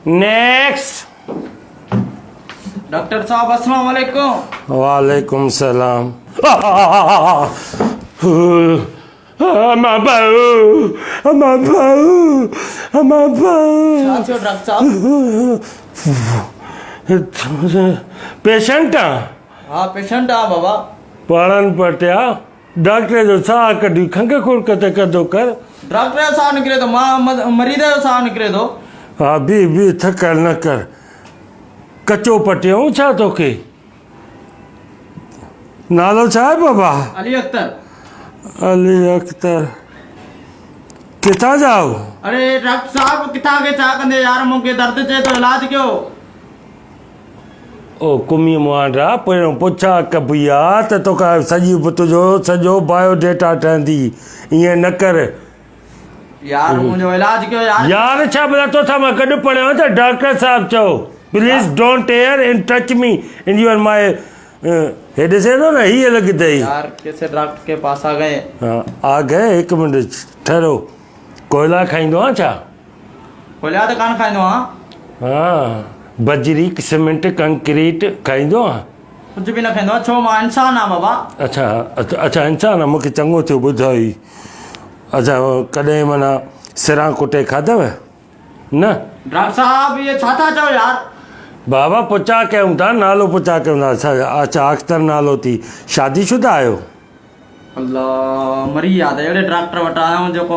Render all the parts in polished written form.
Next. Doctor صاحب السلام عليڪم. وعليڪم السلام. اما بهو اما بهو اما بهو. ڇا ٿيو ڊاڪٽر صاحب؟ پيشنٽ آ؟ ها پيشنٽ آ بابا. پاڻن پٽيا ڊاڪٽر جو ساهه ڪڍي کنگهه کڙڪ ته ڪندو ڪر. ڊاڪٽر جو ساهه نڪري ٿو مان مريض جو ساهه نڪري ٿو. ها بيهه بيهه ٿڪ نه ڪر. ڪچو پٽيائون ڇا توکي؟ نالو ڇا آهي بابا؟ علي اختر. علي اختر ڪٿان جا آهيو؟ اڙي ڊاڪٽر صاحب ڪٿان کي ڇا ڪندي يار مون کي درد ٿئي ٿو علاج ڪيو. او ڪمي مهانڊا پهريون پڇا ڪبي آ ته توکان سڄي تنهنجو سڄو بايو ڊيٽا ٺهندي ائين نه ڪر. يار منهنجو علاج ڪيو يار. يار ڇا ڀلا توسان مان گڏ پڙهيو آهيان ته ڊاڪٽر صاحب چئو please don't air and touch me in your my هي ڏسين ٿو نه هيء لڳي اٿئي. يار ڪيسي ڊاڪٽر ڪي پاس آ گئي. ها آ گئي هڪ منٽ ٺهرو ڪوئلا کائيندو آن ڇا؟ ڪوئلا ته ڪانه کائيندو آهيان. ها بجري سيمنٽ ڪنڪريٽ کائيندو آن؟ ڪجهه به نه کائيندو آهيان ڇو مان انسان آهيان بابا. اڇا اڇا انسان آن مونکي چڱو ٿيو ٻڌائي. اڇا ڪڏهن معنيٰ سران ڪٽي کاڌو؟ نه. ڊاڪٽر صاحب اهي ڇا ٿا چئو يار. بابا پچا ڪيون ٿا نالو پچا ڪيون ٿا اڇا اڇا اختر نالو ٿي شادي شده آهيو؟ الله مري ويا ته اهڙي ڊاڪٽر وٽ آيا آهيون جيڪو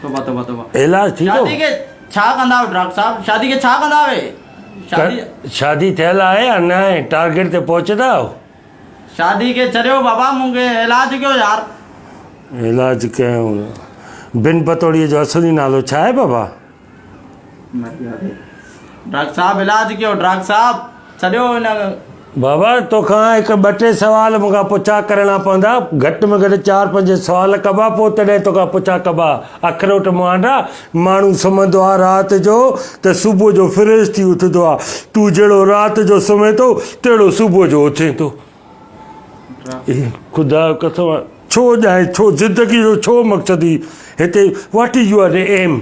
توبه توبه توبه. علاج ٿي ٿو؟ شادي کي ڇا ڪندا آهيو ڊاڪٽر صاحب شادي کي ڇا ڪندا آهيو شادي شادي ٿيل آهي يا نه آهي ٽارگيٽ تي پهچندا آهيو؟ شادي کي ڇڏيو بابا مون کي علاج ڪيو يار. علاج ڪيون. بن پتوڙي جو اصلي نالو ڇا آهي بابا؟ ڊاڪٽر صاحب علاج ڪيو ڊاڪٽر صاحب ڇڏيو ان. بابا توکان هڪ ٻه ٽي سوال مون کان پڇا ڪرڻا پوندا گهٽ ۾ گهٽ چار پنج سوال ڪبا پوء تڏهن توکان پڇا ڪبا اکروٽ مهانڊا ماڻهو سمهندو آ رات جو ته صبح جو فريش ٿي اٿندو آ تون جهڙو رات جو سمهين ٿو تهڙو صبح جو اٿين ٿو خدا جو قسم آ ڇو ڄائين ڇو زندگي جو ڇو مقصد هي هتي what is your aim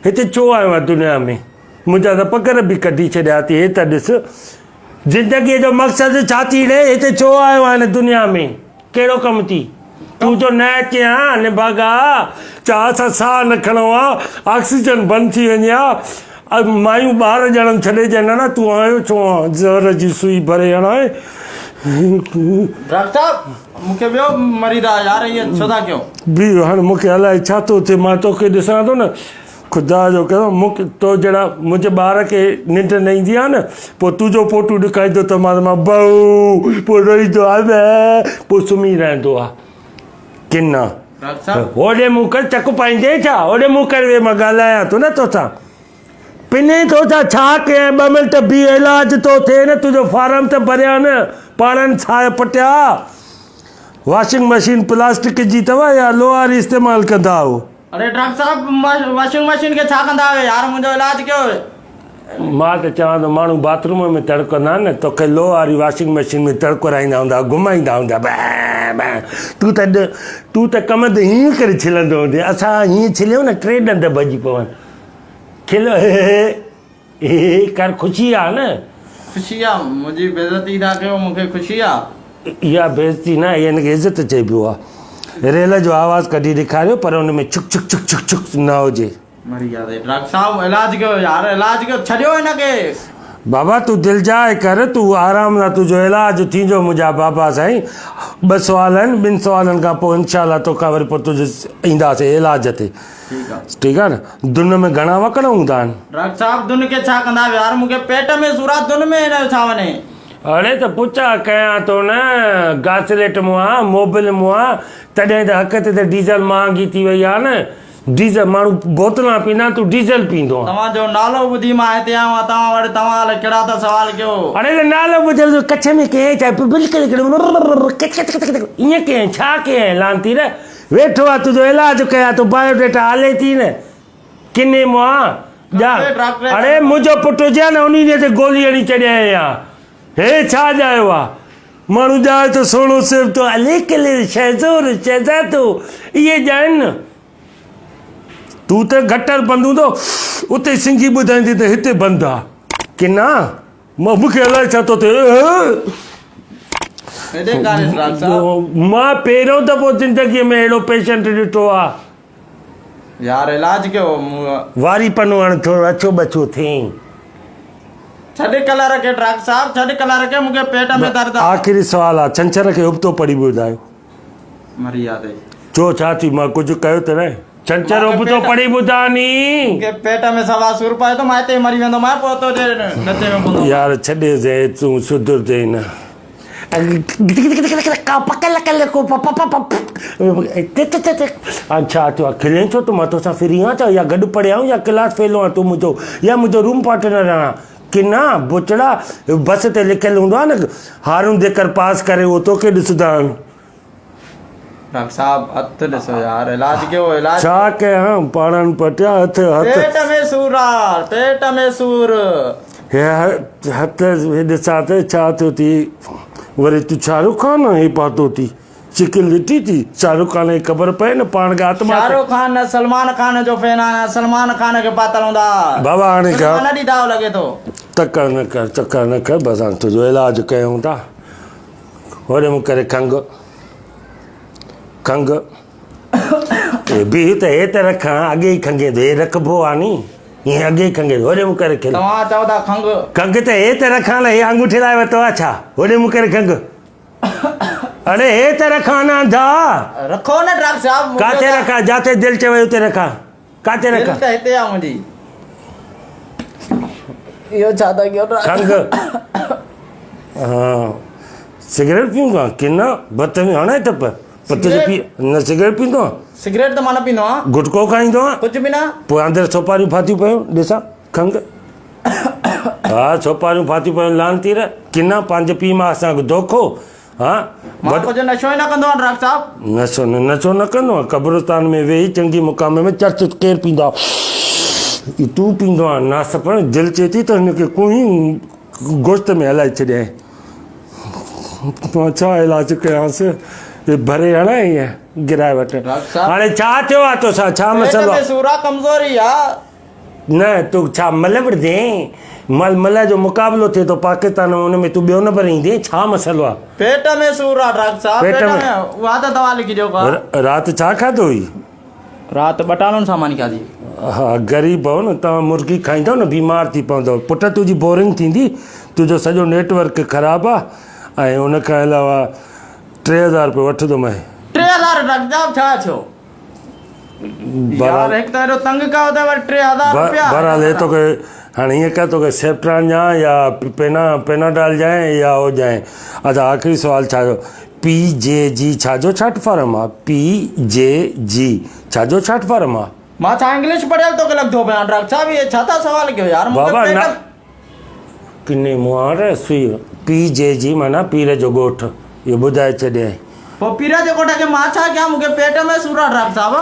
هتي ڇو آيو آهين دنيا ۾ منهنجا ته پگهر به ڪڍي ڇڏيا اٿئي هي ته ڏس زندگي جو مقصد ڇا ٿي رهي هتي ڇو آيو آهين هن دنيا ۾ ڪهڙو ڪم ٿي تون جو نه اچين ها نڀاڳا چاهه سان ساهه نه کڻو ها آڪسيجن بند ٿي وڃي ها مايون ٻار ڄڻن ڇڏي ڏين ها نه تون آيو ڇو آن زهر جي سوئي ڀري هڻائي. ڊاڪٽر صاحب مون کي ٻيو مريض آ يار ائين ڇو ٿا ڪيو. بيهه هاڻ مون کي الائي ڇا ٿو ٿئي مان توکي ڏسان ٿو نه خدا جو قسم مون کي تو جهڙا منهنجي ٻار کي ننڊ نه ايندي آ نه پوء تنهنجو فوٽو ڏکائيندو ته مان بهو پوء روئيندو آ پوء سمهي رهندو آ ڪنا هوڏي مون ڪر چڪ پائيندين ڇا هوڏي مون ڪر وي مان ڳالهايان ٿو نه توسان پنين ٿو ڇا ڇا ڪيائين ٻه منٽ بيهه علاج ٿو ٿئي نه تنهنجو فارم ته ڀريان نه پاڻن ساهه پٽيا واشنگ مشين پلاسٽڪ جي اٿو يا لوهاري استعمال ڪندا آهيو. اڙي ڊاڪٽر صاحب واشنگ مشين کي ڇا ڪندا آهيو يار منهنجو علاج ڪيو. مان ته چوان ٿو ماڻهو باٿ روم ۾ تڙ ڪندا آهن نه توکي لوهه واري واشنگ مشين ۾ تڙ ڪرائيندا هوندا گهمائيندا هوندا بين بين تون ته تون ته ڪمند هيئن ڪري ڇلندو هوندين اسان هيئن ڇليون نه ٽي ڏند ڀڄي پون کل هي هي هي هي ڪر خوشي آ نه. خوشي آ منهنجي بيعزتي ٿا ڪيو مون کي خوشي آ. اها بيعزتي نه آهي ان کي عزت چئبو آ ريل جو آواز ڪڍي ڏيکاريو پر ان ۾ ڇڪ ڇڪ ڇڪ ڇڪ ڇڪ نه هجي. مري ويا سائين ڊاڪٽر صاحب علاج ڪيو يار علاج ڪيو ڇڏيو هن کي. بابا تون دلجاء ڪر تون آرام سان تنهنجو علاج ٿيندو منهنجا بابا سائين ٻه سوال آهن ٻن سوالن کان پوء انشاء الله توکان وري پوء تنهنجو اينداسين علاج تي ٺيڪ آهي نه دن ۾ گهڻا وڪڙ هوندا آهن. ڊاڪٽر صاحب دن کي ڇا ڪندا آهيو يار مون کي پيٽ ۾ سور آ دن ۾ هن جو ڇا وڃي. اڙي ته پچا ڪيان ٿو نه گاسليٽ مئا موبل مئا تڏهن ته حق تي ته ڊيزل مهانگي ٿي وئي آ نه ڊيزل ماڻهو بوتلان پيندا آهن تون ڊيزل پيندو آن. توهان جو نالو ٻڌي مان هتي آيو آهيان توهان وٽ توهان الائي ڪهڙا ته سوال ڪيو. اڙي ته نالو ٻڌل تو ڪڇ ۾ ڪئين ڇا بلڪل هڪڙو ڪچ ڪچ ڪچ ڪچ ائين ڪئين ڇا ڪئين لعنتي ره ويٺو آ تنهنجو علاج ڪيان ٿو بايو ڊيٽا هلي ٿي نه ڪني مئا ڄا اڙي منهنجو پٽ هجي ها نه انهي ڏينهن تي گولي هڻي ڇڏيائين ها هي ڇا ڄايو آ ماڻهو ڄائي ٿو سهڻو سيب ٿو علي ڪلير شهزور شهزادو اهي ڄائن نه. تون ته گٽر بند هوندو اتي سنگهي ٻڌائيندي ته هتي بند آ. ڪنا مان مون کي الائي ڇا ٿو ٿئي. مان پهريون دفعو زندگيء ۾ اهڙو پيشنٽ ڏٺو آ. يار علاج ڪيو مون. واري پنو هڻ ٿورو اڇو ٻڇو ٿئين. ڇڏ ڪلر کي ڊاڪٽر صاحب ڇڏ ڪلر کي مون کي پيٽ ۾ درد آ. آخري سوال آ ڇنڇر کي ابتو پڙهي ٻڌايو. مري ياد اي. ڇو ڇا ٿي مان ڪجهه ڪيو ته ناهي. ڇنڇر ابتو پڙهي ٻڌاء ني. مون کي پيٽ ۾ سوا سور پئي ٿو مان هتي ئي مري ويندو مان پوء تو جي نچي ۾ پوندو. يار ڇڏي زي تون سڌرجين نه. ڇا ٿيو آ کلين ڇو ٿو مان توسان فري آهيان ڇا يا گڏ پڙهيا آهيون يا ڪلاس فيلو آهيان تون منهنجو يا منهنجو روم پارٽنر آهيان ڪنا بچڙا بس تي لکيل هوندو آهي نه هارون جيڪر پاس ڪري اهو توکي ڏسندا آهن. ڊاڪٽر صاحب هٿ ڏسو يار علاج ڪيو علاج ڇا ڪيان پاڻن پٽيا هٿ هٿ پيٽ ۾ سور آ پيٽ ۾ سور. هي هٿ ڏسان ته ڇا ٿيو ٿي وري تون شاهرخ خان هي پاتو ٿي شڪل ڏٺي ٿي شاهرخ خان کي خبر پئي نه پاڻ کي آتما شاهرخ خان نه سلمان خان جو فين آهيان سلمان خان کي پاتل هوندا بابا هاڻي سلمان ڏي داء لڳي ٿو. تڪڙ نه ڪر تڪڙ نه ڪر بس هاڻي تنهنجو علاج ڪيون ٿا هوڏي مون ڪري کنگهه کنگهه بيهه ته هي ته رکان اڳي ئي کنگهين ٿو هي رکبو آ ني هي اڳي ئي کنگهين ٿو هوڏي مون ڪري کل توهان چئو ٿا کنگهه کنگهه ته هي ته رکان نه هي آڱوٺي لاء ورتو آ ڇا هوڏي مون ڪري کنگهه اڙي هي ته رکان نه انڌا رکو نه ڊاڪٽر صاحب ڪاٿي رکان جاٿي دل چوي اتي رکان ڪاٿي رکان دل ته هتي آ منهنجي اهو ڇا ٿا ڪيو کنگهه ها سگريٽ پيون ٿا ڪنا بت ۾ هڻي ته پت جو پي نه سگريٽ پيندو آ سگريٽ ته مان نه پيندو آ گٽڪو کائيندو آ ڪجهه به نه پوء اندر سوپاريون ڦاٿيون پيون ڏسان کنگهه ها سوپاريون ڦاٿيون پيون لعنتي ر ڪنا پنهنجي پيء ماء سان دوکو ها مان ڪجهه نشو ئي نه ڪندو آهيان ڊاڪٽر صاحب. نشو نه نشو نه ڪندو آهيان قبرستان ۾ ويهي چنگي مقام ۾ چرچ ڪير پيندو آهي اي تون پيندو آهين ناسپڻ دل چئي ٿي ته هن کي ڪوهي گوشت ۾ هلائي ڇڏيائين مان ڇا علاج ڪيانس هي ڀري هڻان ائين گرائي وٺ هاڻي ڇا ٿيو آهي توسان ڇا مسئلو آهي پيٽ ۾ سور آهي ڪمزوري آهي. نه تون ڇا ملهه وڙهندين؟ مل ملهه جو مقابلو ٿئي ٿو پاڪستان ۾ ان ۾ تون ٻيو نمبر ايندين ڇا مسئلو آ؟ پيٽ ۾ سور آ ڊاڪٽر صاحب پيٽ ۾ اها ته دوا لکي ڏيو ڪا. رات ڇا کاڌو هئي؟ رات ٻٽالن سان ماني کاڌي. ها غريب آهو نه توهان مرغي کائيندؤ نه بيمار ٿي پوندؤ پٽ تنهنجي بورنگ ٿيندي تنهنجو سڄو نيٽ ورڪ خراب آ ۽ ان کان علاوه 3000 روپيو وٺندومانء. 3000 ڊاڪٽر صاحب ڇا ٿيو؟ يار هڪ ته ايڏو تنگ ڪيو اٿئي وري 3000 روپيا. بهرحال هي توکي هاڻي ائين ڪر توکي سيپٽران ڏيان يا پينا پيناڊال ڏيان يا هو ڏيان. اڇا آخري سوال ڇا جو پي جي جي ڇا جو ڇاٽ فارم آ پي جي جي ڇا جو ڇاٽ فارم آ. مان ڇا انگلش پڙهيل توکي لڳندو پيان ڊاڪٽر صاحب اهي ڇا ٿا سوال ڪيو يار مون کي بابا پيٽ نه ڪني مهاڙ سوئي پي جي جي معنيٰ پير جو ڳوٺ اهو ٻڌائي ڇڏيائين. پوء پير جي ڳوٺ کي مان ڇا ڪيان مون کي پيٽ ۾ سور آ ڊاڪٽر صاحب.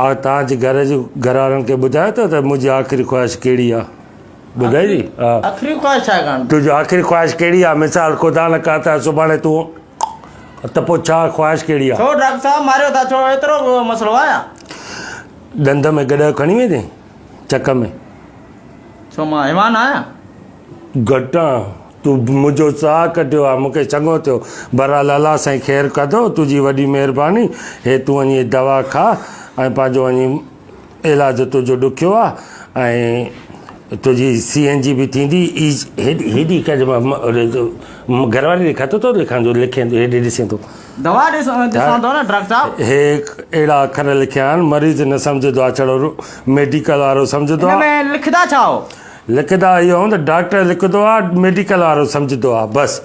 آء توهان جي گهر جي گهر وارن کي ٻڌايو اٿو ته منهنجي آخري خواهش ڪهڙي آ؟ ٻڌائي ٿي؟ ها. آخري خواهش ڇا ڪرڻ؟ تنهنجي آخري خواهش ڪهڙي آ؟ مثال خدا نه ڪاته سڀاڻي تون ته پوء ڇا خواهش ڪهڙي آ؟ ڇو ڊاڪٽر صاحب ماريو ٿا ڇو ايترو مسئلو آ يا؟ ڏند ۾ گڏهه کڻي ويندين چڪ ۾؟ ڇو مان حيوان آهيان؟ گهٽ آن، تون منهنجو ساهه ڪڍيو آ، مون کي چڱو ٿيو. بهرحال الله سائين خير ڪندو، تنهنجي وڏي مهرباني. هي تون وڃي دوا کاء ۽ پنهنجو وڃي علاج تنهنجو ڏکيو آ ۽ تنهنجي سي اين جي به ٿيندي. اي هيڏي هيڏي ڪج گهر واري ڏي خط ٿو لکان جو لکين ٿو هيڏي ڏسين ٿو. دوا ڏسان ٿو نه ڊاڪٽر صاحب. هي اهڙا اکر لکيا آهن مريض نه سمجهندو آ ڇڙو ميڊيڪل وارو سمجهندو آ. هن ۾ لکندا ڇا هو؟ لکندا اهو آهن ته ڊاڪٽر لکندو آ ميڊيڪل وارو سمجهندو آ بس.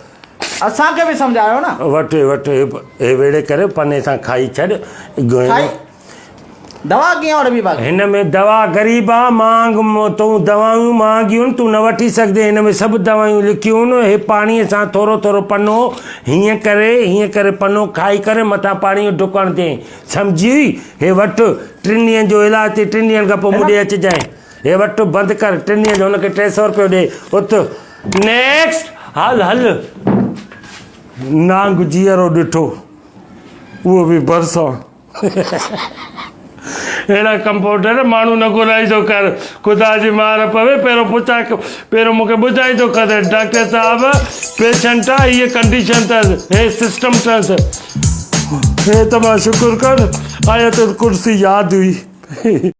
اسان کي به سمجهايو نه. وٺ وٺ هي ويڙهي ڪري پني سان کائي ڇڏ. کائي دوا ڪيئن وٺبي باقي؟ هن ۾ دوا غريب آ مهانگ تون دوائون مهانگيون تون نه وٺي سگهندين هن ۾ سڀ دوائون لکيون هي پاڻي سان ٿورو ٿورو پنو هيئن ڪري هيئن ڪري پنو کائي ڪري مٿان پاڻي جو ڍڪ هڻجين سمجهي هي وٺ ٽن ڏينهن جو علاج ٿي ٽن ڏينهن کان پوء مون ڏي اچجانء هي وٺ بند ڪر ٽن ڏينهن جو هن کي 300 روپيو ڏي اٿ نيڪسٽ هل هل نانگ جيئرو ڏٺو اهو به ڀرسان. اهڙا ڪمپائونڊر ماڻهو نه گهرائيندو ڪر. خدا جي مار پوي پهريون پڇا پهريون مون کي ٻڌائيندو ڪر ته ڊاڪٽر صاحب پيشنٽ آ هيء ڪنڊيشن اٿس هي سسٽم اٿس. هي ته مان شڪر ڪر آيت الڪرسي ياد هئي.